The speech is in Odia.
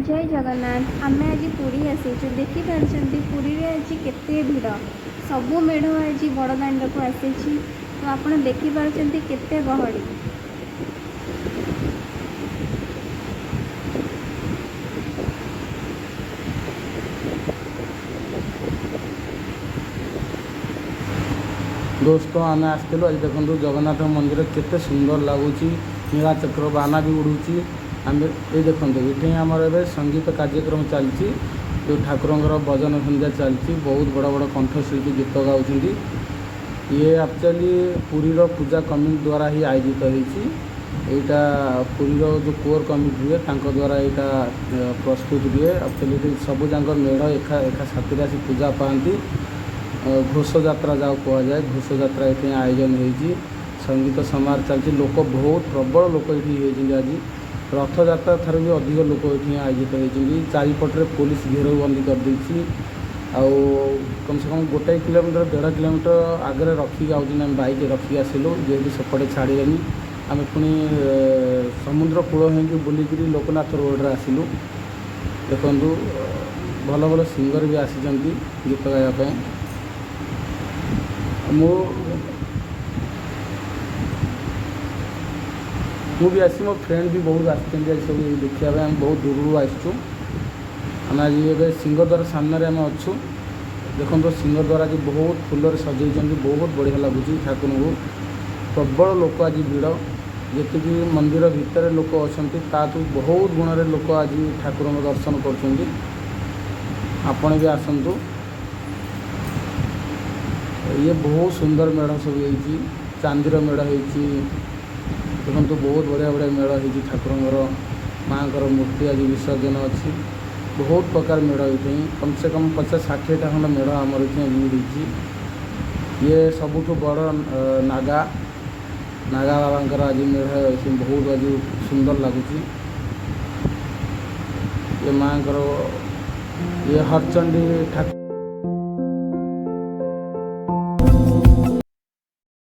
ଜୟ ଜଗନ୍ନାଥ। ଆମେ ଆଜି ପୁରୀ ଆସିଛୁ। ଦେଖିପାରୁଛନ୍ତି, ପୁରୀରେ ଆଜି କେତେ ଭିଡ଼। ସବୁ ମେଢ଼ ଆଜି ବଡ଼ଦାଣ୍ଡକୁ ଆସିଛି। ତ ଆପଣ ଦେଖିପାରୁଛନ୍ତି କେତେ ଗହଳି। ଦୋସ୍ତ, ଆମେ ଆସିଥିଲୁ ଆଜି। ଦେଖନ୍ତୁ, ଜଗନ୍ନାଥ ମନ୍ଦିର କେତେ ସୁନ୍ଦର ଲାଗୁଛି। ନୀଳାଚକ୍ର ବାନା ବି ଉଡ଼ୁଛି। ଆମେ ଏଇ ଦେଖନ୍ତୁ, ଏଠି ଆମର ଏବେ ସଙ୍ଗୀତ କାର୍ଯ୍ୟକ୍ରମ ଚାଲିଛି, ଯେଉଁ ଠାକୁରଙ୍କର ଭଜନ ସନ୍ଧ୍ୟା ଚାଲିଛି। ବହୁତ ବଡ଼ ବଡ଼ କଣ୍ଠଶିଳ୍ପୀ ଗୀତ ଗାଉଛନ୍ତି। ଇଏ ଆକ୍ଚୁଆଲି ପୁରୀର ପୂଜା କମିଟି ଦ୍ୱାରା ହିଁ ଆୟୋଜିତ ହେଇଛି। ଏଇଟା ପୁରୀର ଯେଉଁ କୋର୍ କମିଟି ରୁହେ, ତାଙ୍କ ଦ୍ୱାରା ଏଇଟା ପ୍ରସ୍ତୁତ ହୁଏ। ଆକ୍ଚୁଆଲି ଏଠି ସବୁ ଯାକ ମେଢ଼ ଏକା ଏକା ସାଥିରେ ଆସି ପୂଜା ପାଆନ୍ତି। ଘୋଷଯାତ୍ରା ଯାହାକୁ କୁହାଯାଏ, ଘୋଷଯାତ୍ରା ଏଠି ଆୟୋଜନ ହେଇଛି। ସଙ୍ଗୀତ ସମାରୋହ ଚାଲିଛି। ଲୋକ ବହୁତ, ପ୍ରବଳ ଲୋକ ଏଠି ହେଇଛନ୍ତି ଆଜି। ରଥଯାତ୍ରା ଠାରୁ ବି ଅଧିକ ଲୋକ ଏଠି ଆୟୋଜିତ ହେଇଛନ୍ତି। ଚାରିପଟରେ ପୋଲିସ ଘେରବନ୍ଦୀ କରିଦେଇଛି। ଆଉ କମ୍ ସେ କମ୍ ଗୋଟାଏ କିଲୋମିଟର, 1.5 କିଲୋମିଟର ଆଗରେ ରଖିକି ଆଉଛନ୍ତି। ଆମେ ବାଇକ୍ ରଖିକି ଆସିଲୁ, ଯେହେତୁ ସେପଟେ ଛାଡ଼ିଲେନି। ଆମେ ପୁଣି ସମୁଦ୍ର କୂଳ ହେଇକି ବୁଲିକିରି ଲୋକନାଥ ରୋଡ଼ରେ ଆସିଲୁ। ଦେଖନ୍ତୁ, ଭଲ ଭଲ ସିଙ୍ଗର ବି ଆସିଛନ୍ତି ଗୀତ ଗାଇବା ପାଇଁ। ମୁଁ ବି ଆସିଛି, ମୋ ଫ୍ରେଣ୍ଡ ବି ବହୁତ ଆସିଛନ୍ତି ଆଜି ସବୁ ଦେଖିବା ପାଇଁ। ଆମେ ବହୁତ ଦୂରରୁ ଆସିଛୁ। ଆମେ ଆଜି ଏବେ ସିଂହଦ୍ୱାର ସାମ୍ନାରେ ଆମେ ଅଛୁ। ଦେଖନ୍ତୁ, ସିଂହଦ୍ୱାର ଆଜି ବହୁତ ଫୁଲରେ ସଜେଇଛନ୍ତି। ବହୁତ ବଢ଼ିଆ ଲାଗୁଛି ଠାକୁରଙ୍କୁ। ପ୍ରବଳ ଲୋକ ଆଜି ଭିଡ଼। ଯେତିକି ମନ୍ଦିର ଭିତରେ ଲୋକ ଅଛନ୍ତି, ତାଠୁ ବହୁତ ଗୁଣରେ ଲୋକ ଆଜି ଠାକୁରଙ୍କ ଦର୍ଶନ କରୁଛନ୍ତି। ଆପଣ ବି ଆସନ୍ତୁ। ଇଏ ବହୁତ ସୁନ୍ଦର ମେଢ଼ ସବୁ ହେଇଛି। ଚାନ୍ଦିର ମେଢ଼ ହେଇଛି। ଦେଖନ୍ତୁ, ବହୁତ ବଢ଼ିଆ ବଢ଼ିଆ ମେଢ଼ ହେଇଛି ଠାକୁରଙ୍କର। ମାଆଙ୍କର ମୂର୍ତ୍ତି ଆଜି ବିସର୍ଜନ ଅଛି। ବହୁତ ପ୍ରକାର ମେଢ଼ ଏଇଠି, କମ୍ ସେ କମ୍ 50-60ଟା ଖଣ୍ଡେ ମେଢ଼ ଆମର ଏଠି ଆଜି ହେଇଛି। ଇଏ ସବୁଠୁ ବଡ଼ ନାଗା ନାଗା ବାବାଙ୍କର ଆଜି ମେଢ଼ ଏଠି ବହୁତ ଆଜି ସୁନ୍ଦର ଲାଗୁଛି। ଇଏ ମାଆଙ୍କର, ଇଏ ହରଚଣ୍ଡୀ ଠାକୁର।